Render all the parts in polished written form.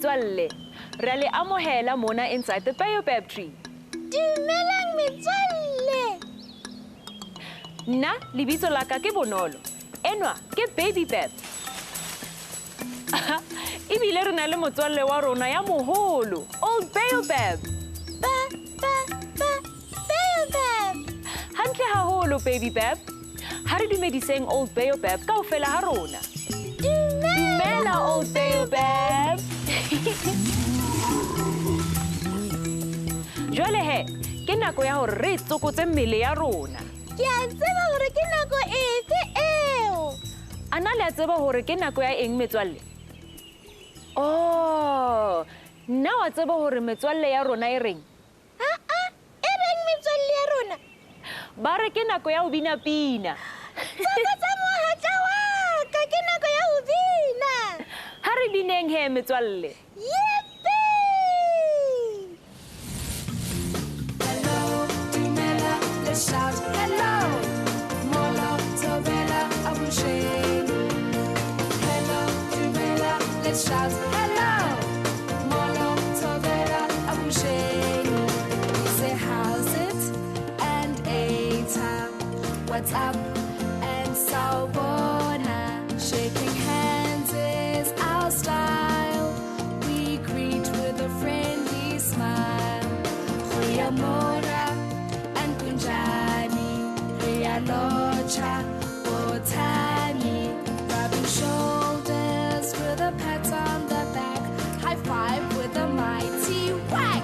Metswalle. Re le amohela mona inside the Baobab tree. Dumelang metswalle. Nna lebitso la ka ke Bonolo. Enwa ke Baby Bab. Ebile re na le motswalle wa rona ya moholo, Old Baobab. Ba ba ba Baobab. Hantle haholo Baby Bab. Ha re dumediseng Old Baobab kaofela ha rona. Dumela Old Baobab. Jwale he, ke nako ya hore re tsokotse mmele ya rona. Ke a tseba hore ke nako efe eo. A na le a tseba hore ke nako ya eng metswalle? Oh, nna wa tseba hore metswalle ya rona e reng? Ha-a, e reng metswalle ya rona? Ba re ke nako ya ho bina pina. Tsokotsa mohatla wa ka, ke nako ya ho bina. Ha re bineng he metswalle. Yippee! Hello, dumela, let's shout hello. Molo, thobela, avuxeni. Hello, dumela, let's shout hello. Molo, thobela, avuxeni. We say how's it and eta, what's up and sawubona. Shaking hands is our style. We greet with a friendly smile. Goeiemôre and kunjani, re a lotjha, bothani. Rubbing shoulders with a pat on the back, high five with a mighty whack.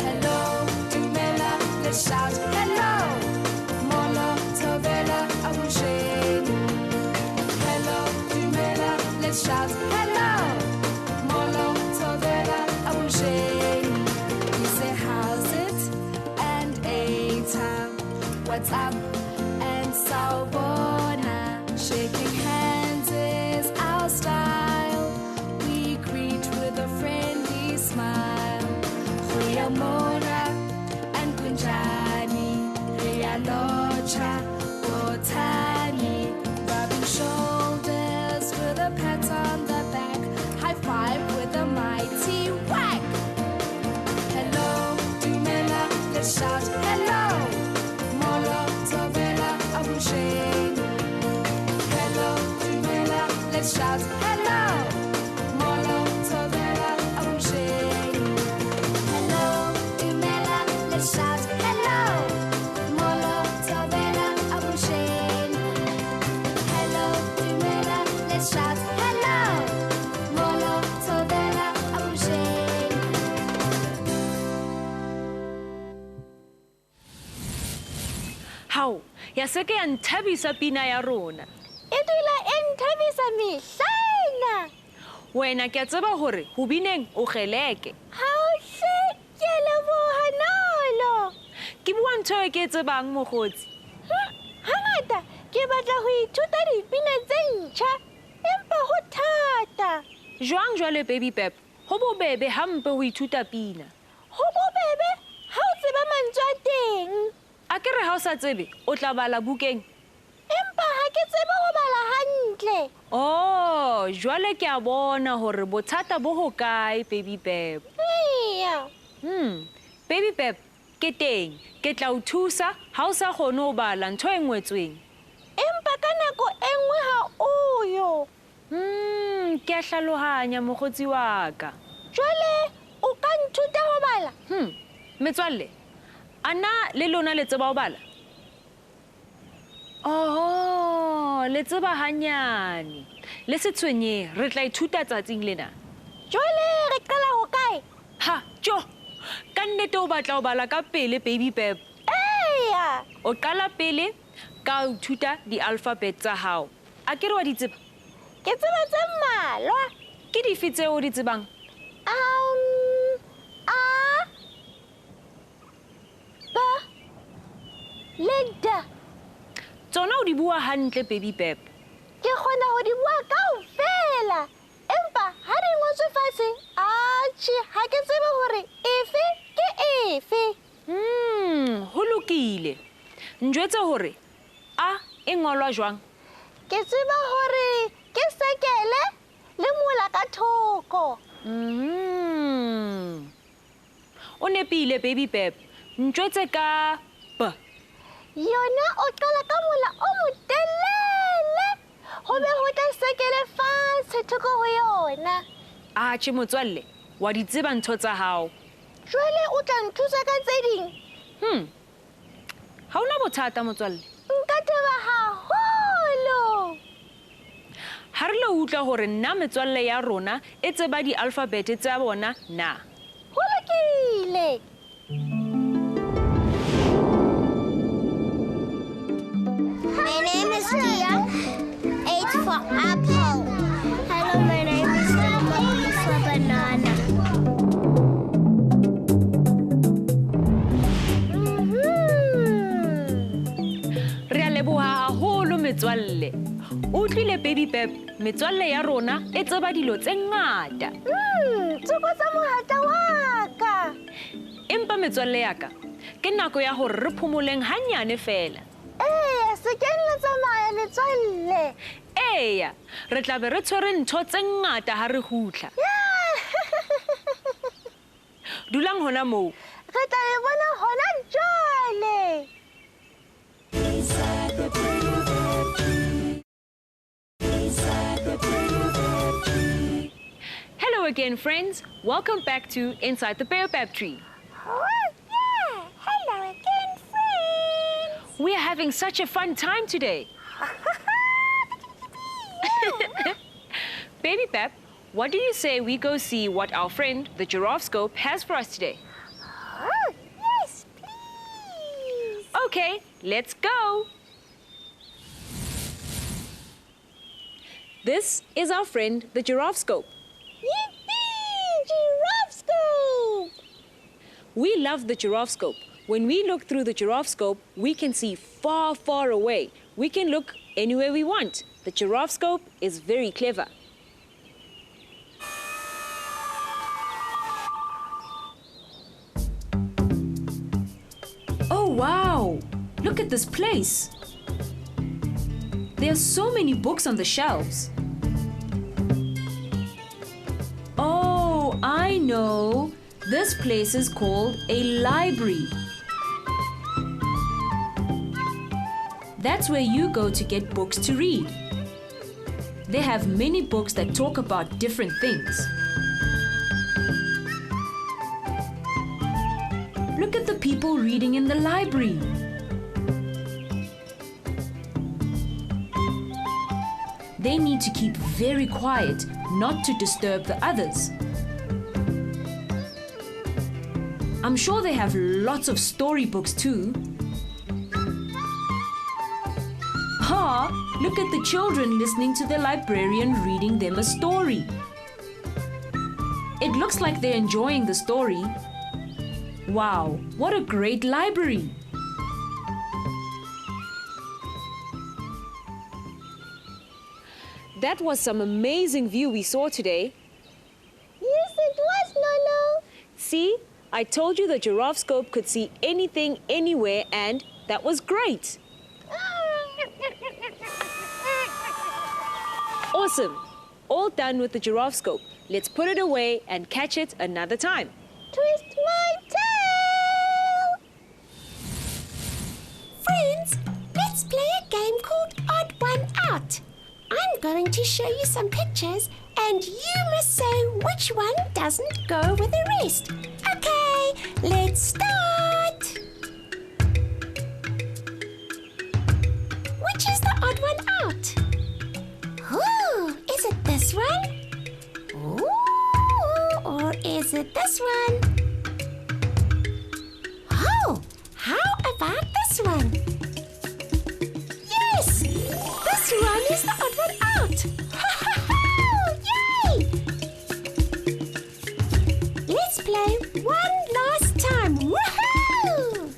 Hello, dumela, let's shout hello. Molo, thobela, avuxeni. Hello, dumela, let's shout hello. Molo, thobela, avuxeni. We say how's it and eta, what's up and sawubona. Shaking hands is our style. We greet with a friendly smile. Goeiemôre and kunjani, re a lotjha, bothani. Rubbing shoulders with a pat on the back, high five with a mighty whack. Hello, dumela, let's shout hello. Molo, thobela, avuxeni. Hello, dumela, let's shout hello. Molo, thobela, avuxeni. Hello, dumela, let's shout hello. Molo, thobela, avuxeni. Hello, dumela, let's shout hello. Molo, thobela, avuxeni. Hao, ya se ke ya nthabisa pina ya rona. E dula e nthabisa mehlaena. Wena ke a tseba hore ho bineng o kgeleke. Hao hle, ke a leboha Nolo. Ke bua ntho e ke e tsebang mokgotsi. Hangata ke batla ho ithuta dipina tse ntjha, empa ho thata. Jwang jwale Baby Bab? Ho bobebe hampe ho ithuta pina. Ho bobebe ha o tseba mantswe a teng. A ke re ha o sa tsebe, o tla bala bukeng. Empa ha ke tsebe ho bala hantle. Oh, jwale ke a bona hore bothata bo hokae Baby Bab. Eya. Baby Bab, ke teng. Ke tla o thusa ha o sa kgone ho bala ntho e ngwetsweng. Empa ka nako e nngwe ha o yo. Ke a hlalohanya mokgotsi wa ka. Jwale o ka nthuta ho bala? Metswalle, a na le lona le tseba ho bala? Oho, le tseba hanyane. Le se tshwenye, re tla ithuta tsatsing lena. Jwale re qala ho kae? Ha, tjo. Ka nnete o batla ho bala ka pele Baby Bab. Eya. O qala pele ka ho ithuta di-alphabet tsa hao. A ke re wa di tseba? Ke tseba tse mmalwa. Ke dife tseo o di tsebang? A, B, le D. Tsona o di bua hantle Baby Bab. Ke kgona ho di bua kaofela, empa ha di ngotswe fatshe, atjhe, ha ke tsebe hore efe ke efe. Ho lokile. Njwetse hore A e ngolwa jwang? Ke tseba hore ke sekele le mola ka thoko. O nepile, Baby Beb. Ntjwetse ka B. Yona o qala ka mola o motelele. Ho be ho tla sekele fatshe thoko ho yona. Atjhe motswalle, wa di tseba ntho tsa hao. Jwale o tla nthusa ka tse ding? Ha ona bothata motswalle. Nka thaba haholo. Ha re lo utlwa hore nna metswalle ya rona e tseba di-alphabet tsa bona na. Ho lokile. My name is Tia. 8 for apple. Hello, my name is Tama. B for banana. Re a leboha haholo metswalle. O utlwile Baby Beb, metswalle ya rona e tseba dilo tse ngata. Tsokotsa mohatla wa ka. Empa metswalle ya ka, ke nako ya hore re phomoleng hanyane fela. Eya, se ke la tsamaya metswalle. Eya, re tla be re tshwere ntho tse ngata ha re kgutla. Dulang hona moo. Re tla le bona hona jwale. Inside the baobab tree. Inside the baobab tree. Hello again, friends. Welcome back to Inside the Baobab Tree. Oh, yeah. Hello again, friends. We are having such a fun time today. Baby Beb, what do you say we go see what our friend, the giraffe scope, has for us today? Oh, yes, please. Okay, let's go. This is our friend, the giraffe scope. Yippee! Giraffe scope! We love the giraffe scope. When we look through the giraffe scope, we can see far, far away. We can look anywhere we want. The giraffe scope is very clever. Oh, wow! Look at this place. There are so many books on the shelves. Oh, I know. This place is called a library. That's where you go to get books to read. They have many books that talk about different things. Look at the people reading in the library. They need to keep very quiet, not to disturb the others. I'm sure they have lots of storybooks too. Ha! Look at the children listening to the librarian reading them a story. It looks like they're enjoying the story. Wow, what a great library! That was some amazing view we saw today. Yes, it was, Lolo. See, I told you the giraffe scope could see anything, anywhere, and that was great. Awesome. All done with the giraffe scope. Let's put it away and catch it another time. Twist my tail! Friends, let's play a game called Odd One Out. I'm going to show you some pictures and you must say which one doesn't go with the rest. Okay, let's start. Which is the odd one out? Oh, is it this one? Ooh, or is it this one? Oh, how about this one? Yes, this one is the odd one out. Yay! Let's play one last time. Woohoo!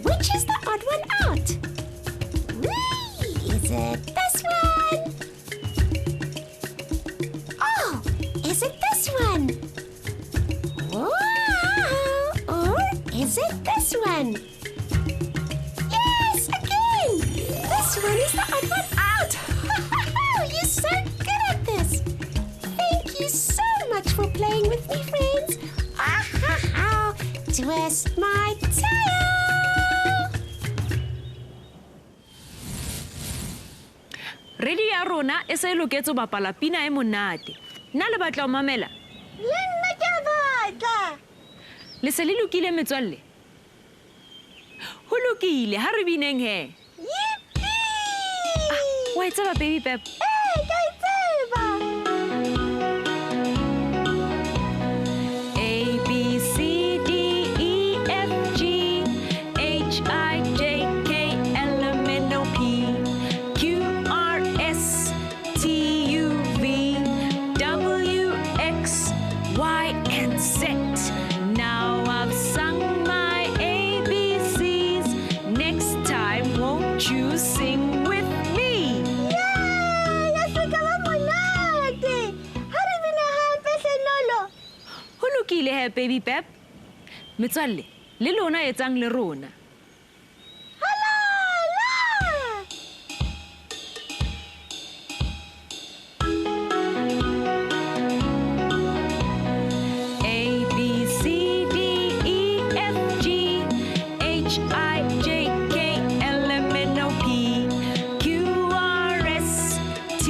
Which is the odd one out? Whee! Is it this one? Oh, is it this one? Wow! Or is it this one? Yes, again! This one is the odd one out! You're so good at this! Thank you so Twist my tail. Radio ya rona e se e loketse ho bapala pina e monate. Nna le batla ho mamela? Le nna ke a batla. Le se le lokile metswalle? Ho lokile, ha re bineng he. Yippee! Wa e tseba Baby Pep? Ee, ke a e tseba. A B C D E F G H I J K L M N O P Q R S T U V W X Y and Z. Now I've sung my A B Cs. Next time, won't you sing with me? Yeah, ya se ka ba monate. Ha re bine hape hle Nolo. Ho lokile he, Baby Pep. Metswalle, le lona etsang le rona. Halala! A B C D E F G H I J K L M N O P Q R S T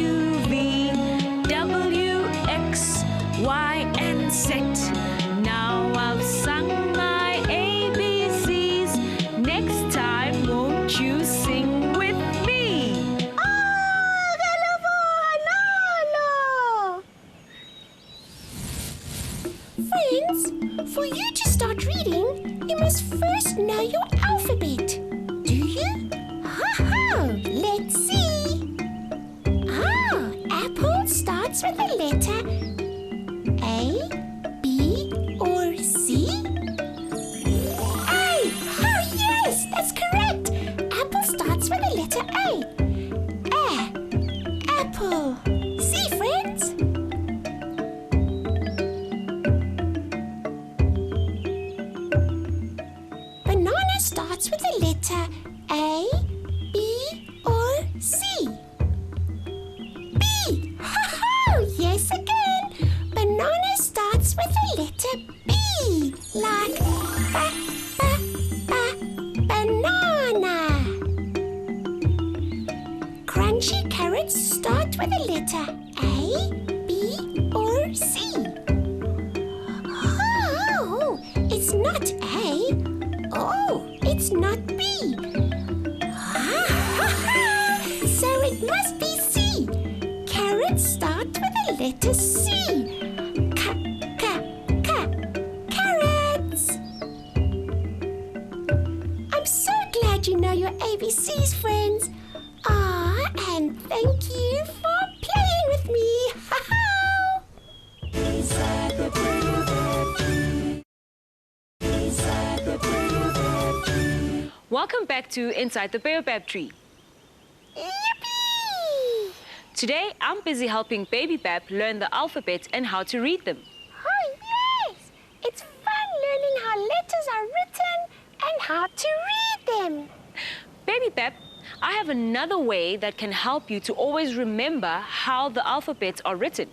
U V W X Y and Z. Now I've sung my A B Cs. Next time, won't you sing with me? Ah, re a leboha, Nolo. Friends, for you to start reading, you must first know your alphabet. Do you? Ha ha! Let's see. Ah, apple starts with the letter A, B, or C? A! Oh, yes, that's correct. Apple starts with the letter A. A. Apple. See, friends? Banana starts with the letter A, B, or C. B! Ha ha! Yes again! Banana starts with the letter B, like ba, ba, ba, banana. Crunchy carrots start with the letter A, B, or C. Oh, it's not A. Oh, it's not B. So it must be C. Carrots start with the letter C. K, K, K. Carrots. I'm so glad you know your ABCs, friends. Ah, and thank you for playing with me. Ha ha! Inside the baobab tree. Inside the baobab tree. Welcome back to Inside the Baobab Tree. Yippee! Today, I'm busy helping Baby Bab learn the alphabet and how to read them. Oh, yes! It's fun learning how letters are written and how to read them. Baby Bab, I have another way that can help you to always remember how the alphabets are written.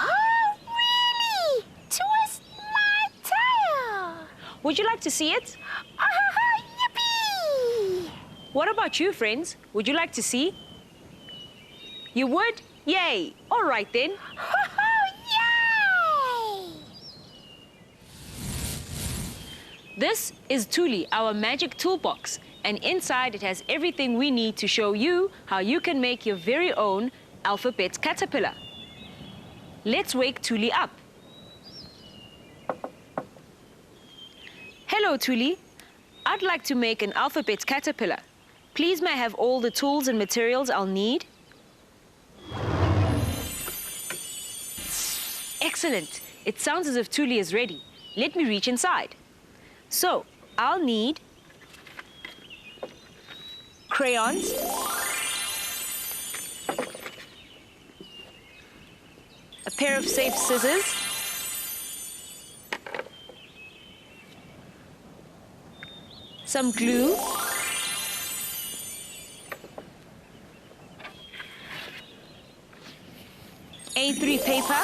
Oh, really? Twist my tail. Would you like to see it? Oh, yippee! What about you, friends? Would you like to see? You would? Yay! All right then. Oh, yay! This is Thuli, our magic toolbox, and inside it has everything we need to show you how you can make your very own alphabet caterpillar. Let's wake Thuli up. Hello, Thuli. I'd like to make an alphabet caterpillar. Please may I have all the tools and materials I'll need? Excellent. It sounds as if Thuli is ready. Let me reach inside. So, I'll need crayons, a pair of safe scissors, some glue, A3 paper,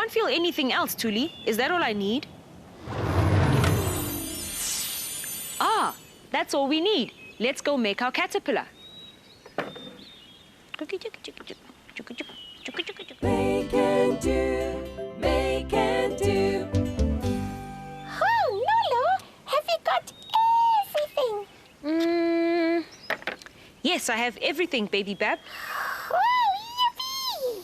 can't feel anything else, Thuli. Is that all I need? Ah, that's all we need. Let's go make our caterpillar. Make and do, make and do. Oh, Nolo, have you got everything? Yes, I have everything, Baby Bab. Oh, yippee!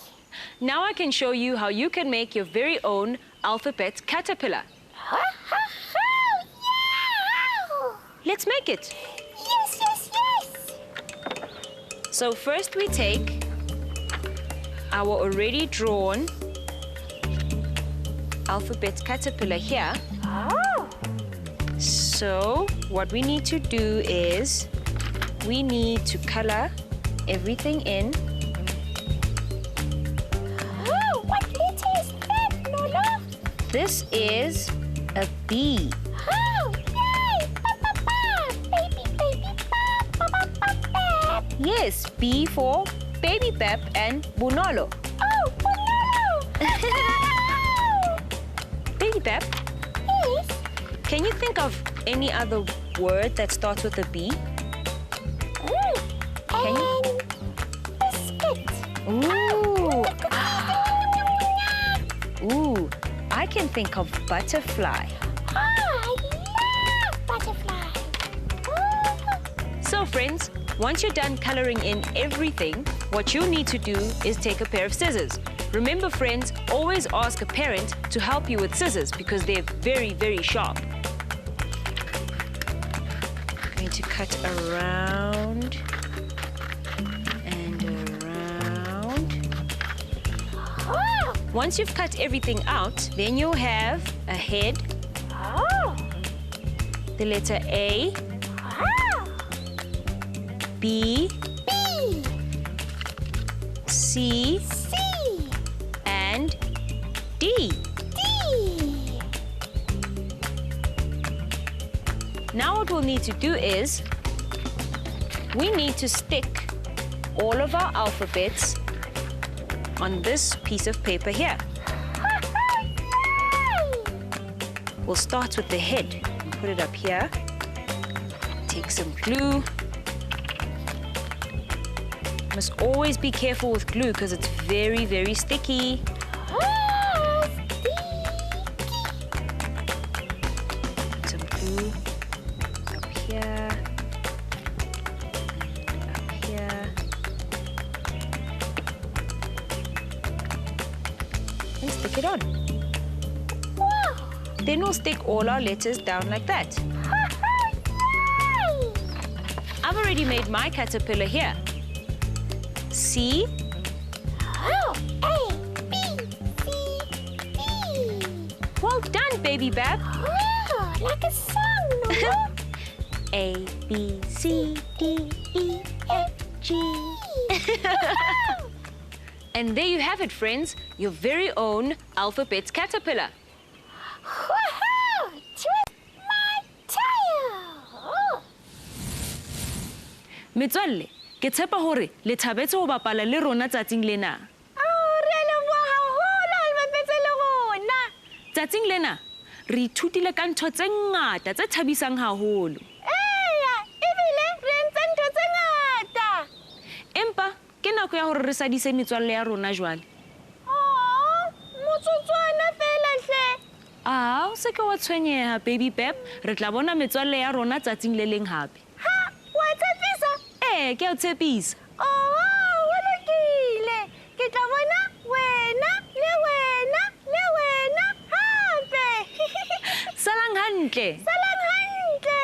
Now I can show you how you can make your very own alphabet caterpillar. Ha, ha, ha, yeah! Let's make it. Yes, yes, yes! So first we take our already drawn alphabet caterpillar here. Oh. So what we need to do is we need to color everything in. Oh, what letter is that, Nolo? This is a B. Oh, yay! Ba, ba, ba. Baby, baby, ba, ba, ba, ba, ba. Yes, B for Baby Bab and Bonolo. Oh, Bonolo! Baby Bab? Yes? Can you think of any other word that starts with a B? Can you? Biscuit. Ooh. Ooh, I can think of butterfly. Oh, I love butterfly. Ooh. So friends, once you're done coloring in everything, what you need to do is take a pair of scissors. Remember friends, always ask a parent to help you with scissors because they're very, very sharp. I'm going to cut around and around. Oh. Once you've cut everything out, then you'll have a head, oh. the letter A, oh. B, B, C, C, and D. D. Now what we'll need to do is we need to stick all of our alphabets on this piece of paper here. We'll start with the head. Put it up here. Take some glue. Must always be careful with glue because it's very, very sticky. Oh, sticky. Put some glue up here, up here. And stick it on. Wow. Then we'll stick all our letters down like that. Yay! I've already made my caterpillar here. C. Oh, A, B, C, D. Well done, Baby Bab. Oh, like a song, Nolo. A, B, C, D, E, F, G. And there you have it, friends, your very own alphabet caterpillar. Woohoo! Twist my tail. Oh. Metswalle, ke tshepa hore le thabetse ho bapala le rona tsatsing lena. Oh, re a leboha haholo ha le bapetse le rona. Tsatsing lena, re ithutile ka ntho tse ngata tse thabisang haholo. Eya, ebile re entse ntho tse ngata. Empa ke nako ya hore re sadise metswalle ya rona jwale. Oh, motsotswana fela hle. Ah, o se ke wa tshwenyeha, Baby Bab. Re tla bona metswalle ya rona tsatsing le leng hape. Ha, wa tshepisa? Ee, ke a o tshepisa. Oh, ho lokile. Ke tla bona wena le wena le wena hape. Salang hantle. Salang hantle.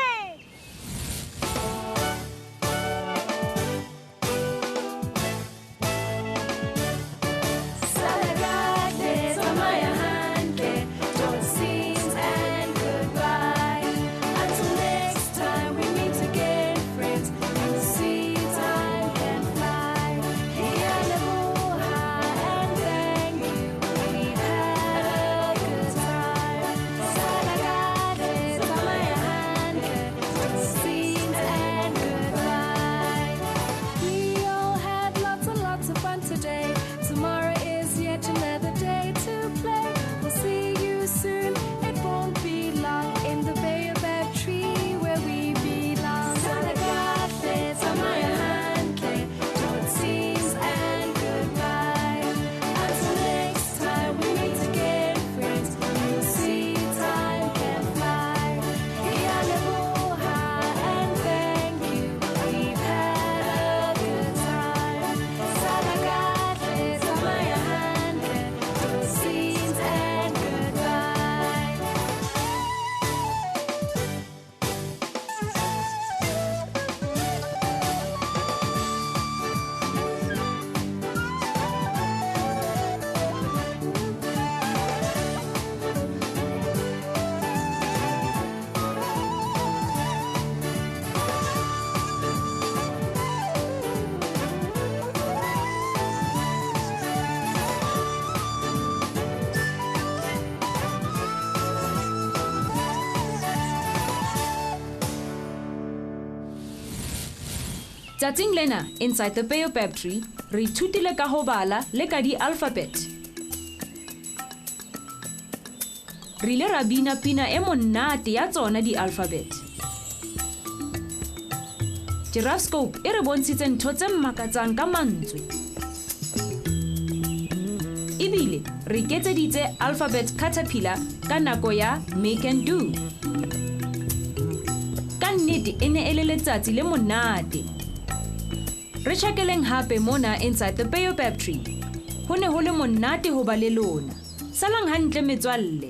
Time. Tsatsing lena Inside the Baobab Tree re ithutile ka ho bala le ka di-alphabet. Re ile ra bina pina e monate ya tsona di-alphabet. Giraffescope e re bontshitse ntho tse makatsang ka mantswe. Ebile re iketseditse alphabet caterpillar ka nako ya make and do. Ka nnete e ne e le letsatsi le monate. Re tjhakeleng hape mona Inside the Baobab Tree. Ho ne ho le monate ho ba le lona. Salang hantle metswalle.